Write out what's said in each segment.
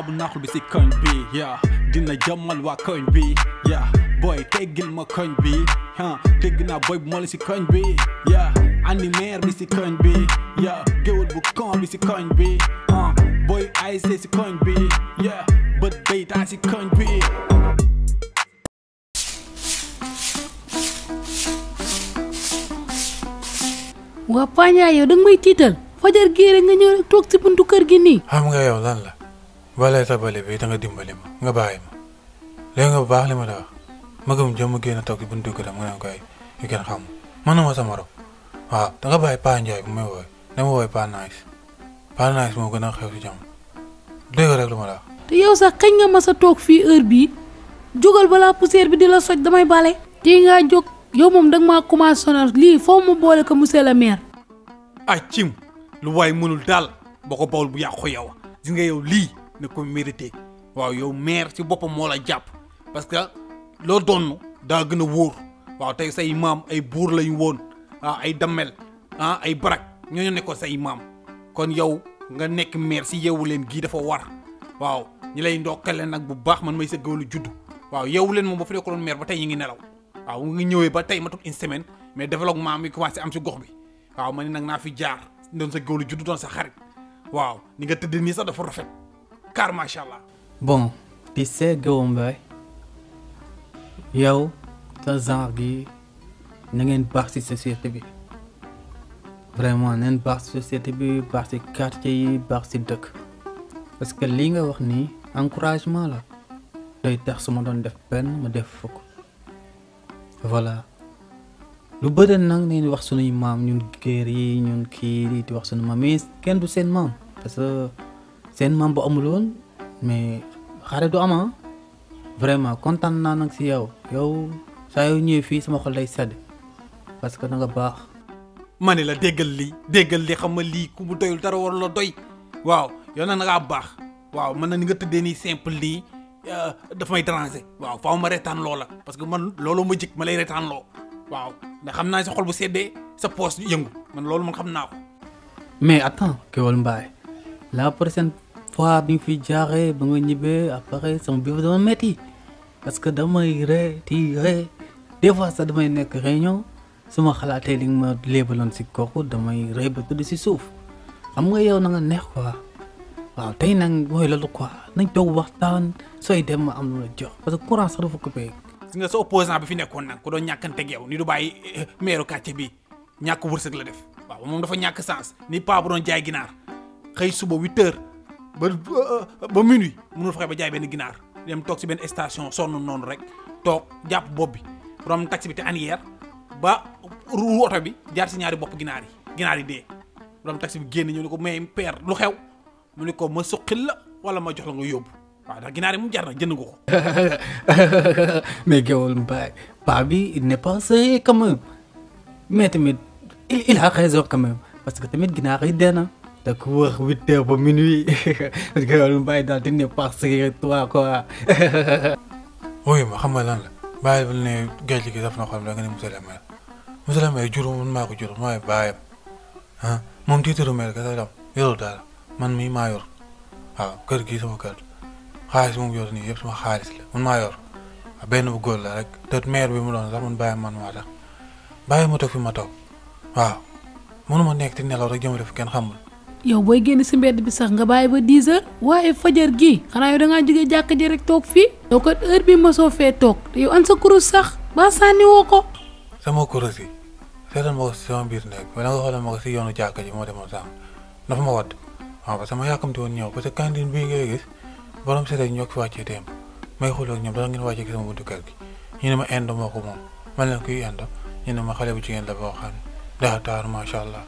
bu naaxul bi si koñ bi yeah dina jàmmal waa koñ bi yeah boy teggil ma koñ bi dégg naa boy bu moo la si koñ bi yeah animaire bi si koñ bi yeah géwël bu kon bi si koñ bi boy ASC si koñ bi yeah bët bay taa si koñ bi. waa Paña yow danga may tiital fajar gii rek nga ñëw rek toog si buntu kër gi nii. xam nga yow lan la balee tabale bi da nga dimbali ma nga bàyyi ma léegi nga bu baax li ma la wax ma gëm jëm ma génn toog si buntu këram nga ne ko ay yu kenn xam manuma sama rob waaw da nga bàyyi Pa Ndiaye bu may wooy dama wooy Pa Nice Pa Nice moo gën a xew si jàmm dégg rek lu ma la wax. te yow sax kañ nga mas a toog fii heure bii jógal balaa poussière bi di la soj damay bale. tii ngaa jóg yow moom danga maa commencé sonal lii foo mu boole ko monsieur le maire. ay cim lu waay mënul daal boo ko bawul bu yàqu yow gis nga yow lii ne ko mérité waaw yow maire ci boppam moo la jàpp parce que loo doon daa gën a wóor waaw tey say maam ay buur lañu woon ay dammel ay barak ñooñu nekkoon say maam kon yow nga nekk maire si yeewu leen gii dafa war waaw ñi lay ndokkale nag bu baax man may sa gëwlu juddu waaw yeewu leen moom ba fi nekkoon maire ba tey ñu ngi nelaw waaw nga ñëwee ba tey matul une semaine mais développement mi commencé am si gox bi waaw ma ne nag naa fi jaar doon sa gëwlu juddu doon sa xarit waaw ni nga tëdd nii sax dafa rafet car macha allah. bon tu sais Gueweul Mbaye yow sa genre gi na ngeen baax ci société bi vraiment neen baax ci société bi baax ci quartier yi baax ci dëkk parce que lii nga wax nii encouragement la day tax su ma doon def benn ma def fukk voilà lu bëri nag nañ wax sunuy maam ñun géer yi ñun kii di wax sunu maam mais kenn du seen maam parce que seen maam bu amul woon mais xare du ama vraiment kontaan naa nag si yow saa yoo ñëwee fii sama xol day sedd parce que da nga baax. ma ne la déggal lii xam nga lii ku mu doyul dara war la doy waaw yow nag ngaa baax waaw man na ni nga tëddee nii simple lii daf may déranger waaw faaw ma reetaan loola parce que man loolu ma jëkk ma lay reetaan loo waaw ndax xam naa sa xol bu seddee sa poos yëngu man loolu man xam naa ko. mais attends Gueweul Mbaye la prochaine fois bi nga fi jaaree ba nga ñibbee après sama biir dama metti parce que damay retiré des fois sax damay nekk réunion su ma xalaatee li nga ma léebaloon si kooku damay rëy ba tudd si suuf xam nga yow na nga neex quoi waaw tey nag mooy loolu quoi nañ toog waxtaan sooy dem ma am lu la jox parce que courant sax dafa coupé. gis nga sa opposant bi fi nekkoon nag ku doon ñàkkanteeg yow ni du bàyyi maire quartier bi ñàkk wërsëg la def waaw moom dafa ñàkk sens ni paa bu doon jaay ginaar xëy suba 8 heures ba minuit mënul fexe ba jaay benn ginaar dem toog si benn station sonn noonu rek toog jàpp bopp bi borom taxi bi te anière ba ru oto bi jaar si ñaari bopp ginaar yi dee borom taxi bi génn ñëw ni ko mais père lu xew mu ne ko ma suqil la wala ma jox la nga yóbbu waaw ndax ginaar yi mu jar na jënd nga ko. mais Gueweul Mbaye paa bi il n'est pas sérieux quand même mais tamit il a raison quand même parce que tamit ginaar yi dee na da ko wax 8 heures ba minuit Gueweul Mbaye daal di ne pas sérieux toi quoi. oui ma xam nga lan la bàyyi ba ne gerte gi daf na xam da nga ne monsieur le maire jur man maa ko jur maay bàyyam moom tiitaru maire ka sax yorul dara man mii maa yor waaw kër gi sama kër xaalis moom yor nii yëpp sama xaalis la man maa yor benn bu góor la rek te maire bi mu doon sax man bàyyam man maa tax bàyyi ma toog fi ma toog waaw mënuma nekk ti nelaw rek jëmale fi kenn xamul. yow booy génn si mbedd bi sax nga bàyyi ba 10 heures waaye fajar gii xanaa yow da ngaa jógee jàkk ji rek toog fii. yow kat heure bi ma soo fee toog te yow an sa kurus sax ba sànni woo ko. sama kurus yi seetal ma ko si sama biir nekk wala nga xoolal ma ko si yoonu jàkk ji moo demoon sànq dafa ma wadd waaw parce que ma yàkkamti woon ñëw parce que cantine bii ngay gis borom seet ñoo ko fi wàccee démb may xool ak ñoom dara ngeen wàccee ki sama buntu kër gi ñu ne ma indo moo ko moom man leen kuy indo ñu ne ma xale bu jigéen la boo xam ne dafa taar macha allah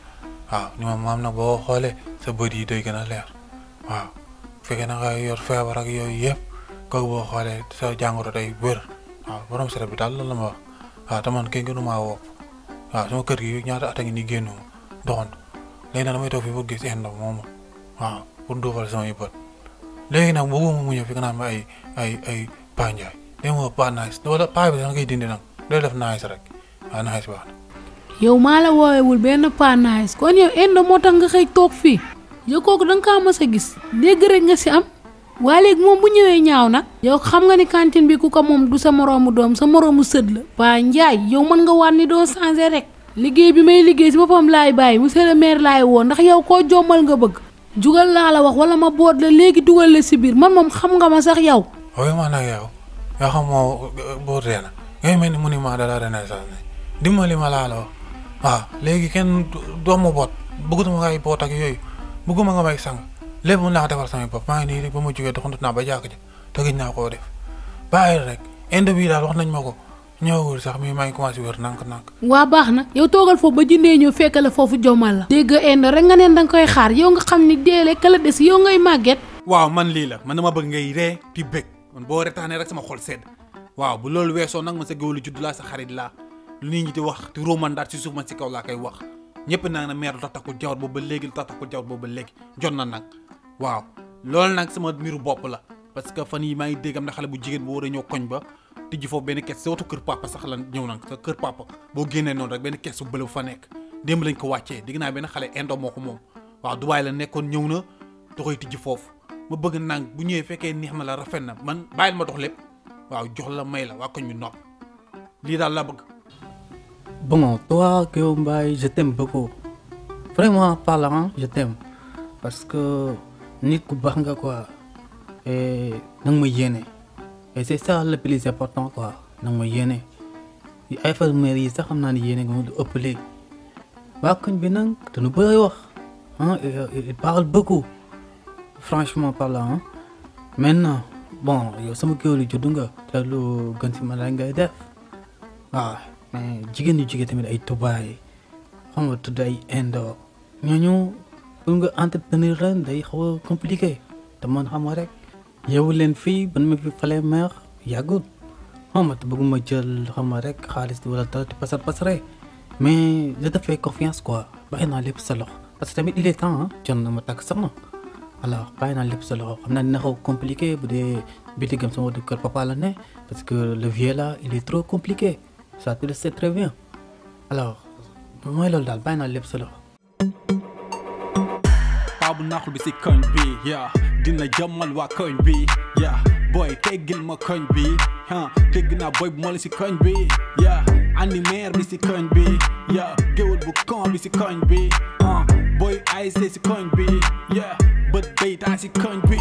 waaw ñu ma maam nag boo xoolee sa bët yi day gën a leer waaw bu fekkee na nga yor feebar ak yooyu yëpp kooku boo xoolee sa jàngoro day wér waaw borom seet bi daal loolu la ma wax waaw te man kenn gënu maa wopp waaw sama kër gi ñaata at a ngi nii génnu doxantu léegi nag damay toog fii ba gis indo moom waaw pour duufal samay bët léegi nag bëgguma mu ñëw fi nga naan ma ay Pa Ndiaye dégg nga Pa Nice wala Pa bi da ngay dindi nag day def nice rek waaw nice baax na. yow maa la woowewul benn Pa Nice kon yow indo moo tax nga xëy toog fii yow kooku da nga kaa mas a gis dégg rek nga si am waa léegi moom bu ñëwee ñaaw na yow xam nga ni cantine bi ku ko moom du sa moroomu doom sa moroomu sët la Pa Ndiaye yow mën nga waat ni doo changé rek liggéey bi may liggéey si boppam laay bàyyi monsieur le maire laay woo ndax yow koo jommal nga bëgg jugal laa la wax wala ma boot la léegi dugal la si biir man moom xam nga ma sax yow waaye man nag yow yaa xam moo boot reena ngay mel ni monument de la renaissance ne dimbali ma laa la wax waaw léegi kenn doomu boot bëggatuma ngay boot ak yooyu bëgguma nga may sang lépp mën naa ko defal samay bopp maa ngi nii rek ba ma jógee doxantu naa ba jàkk ja te gëj naa koo def bàyyi rek inde bii daal wax nañ ma ko ñëwul sax mi maa ngi commencé wër nànk-nànk waa baax na yow toogal foofu ba jëndee ñëw fekk la foofu jommal la dégg indo rek nga neen danga koy xaar yow nga xam ni deele kala des yow ngay màgget waaw man lii la man dama bëgg ngay ree ti bëgg man boo retaanee rek sama xol sedd waaw bu loolu weesoo nag man sa géwélu judd laa sa xarit laa lu nit ñi di wax di romandaat si suuf man si kaw laa koy wax ñëpp nag na meer lu tax takkul jawar boobu ba léegi lu tax takkul jawar boobu ba léegi jot na nag waaw loolu nag sama mbiru bopp la parce que fan yi maa ngi dégg am na xale bu jigéen bu war a ñëw koñ ba tijji foofu benn kees sa watu kër papa sax la ñëw nag sa kër papa boo génnee noonu rek benn kees bu bële bu fa nekk démb lañ ko wàccee digg naa benn xale indo moo ko moom waaw Dubaay la nekkoon ñëw na da koy tijji foofu ma bëgg nang bu ñëwee fekkee neex na la rafet na man bàyyil ma dox lépp waaw jox la may la waa koñ bi nopp lii daal la bëgg. Bon, toi, Guillaume Mbaye, je t'aime beaucoup. Vraiment parlant, je t'aime. Parce que nit ku baax nga quoi. Et nang ma yéene. Et c'est ça le plus important quoi. Nang ma yéene. Yi ay infirmières yi sax xam naa ne yéene nga ma du ëppale. Waa koñ bi nag dañu bëri wax. Hein, il parle beaucoup. Franchement parlant. Hein. Maintenant, bon, yow sama géwél juddu nga. Te lu gën si man la ngay def. waaw mais jigéen ñi jigéen tamit ay Dubaay xam nga tudd ay Indo ñooñu pour nga entretenir leen day xaw a compliqué te man xam nga rek yeewu leen fii ban ma fi falee meer yàggul xam nga te bëgguma jël xam nga rek xaalis wala dara di pasare mais je te fais confiance quoi bàyyi naa lépp sa loxo parce que tamit il est temps jot na ma takk soxna alors bàyyi naa lépp sa loxo xam naa dina xaw compliqué bu dee bitigam sama kër papa la ne parce que le vieux là il est trop compliqué. Ça tu le sais très bien alors mooy loolu daal bàyyi naa lépp sa loxo. paa bu naaxul bi si koñ bi yaa dina jàmmal waa koñ bi yaa booy teggil ma koñ bi dégg naa booy bu ma la si koñ bi yaa animaire bi si koñ bi yaa géwél bu kon bi si koñ bi booy ASC si koñ bi yaa bët baytaa si koñ bi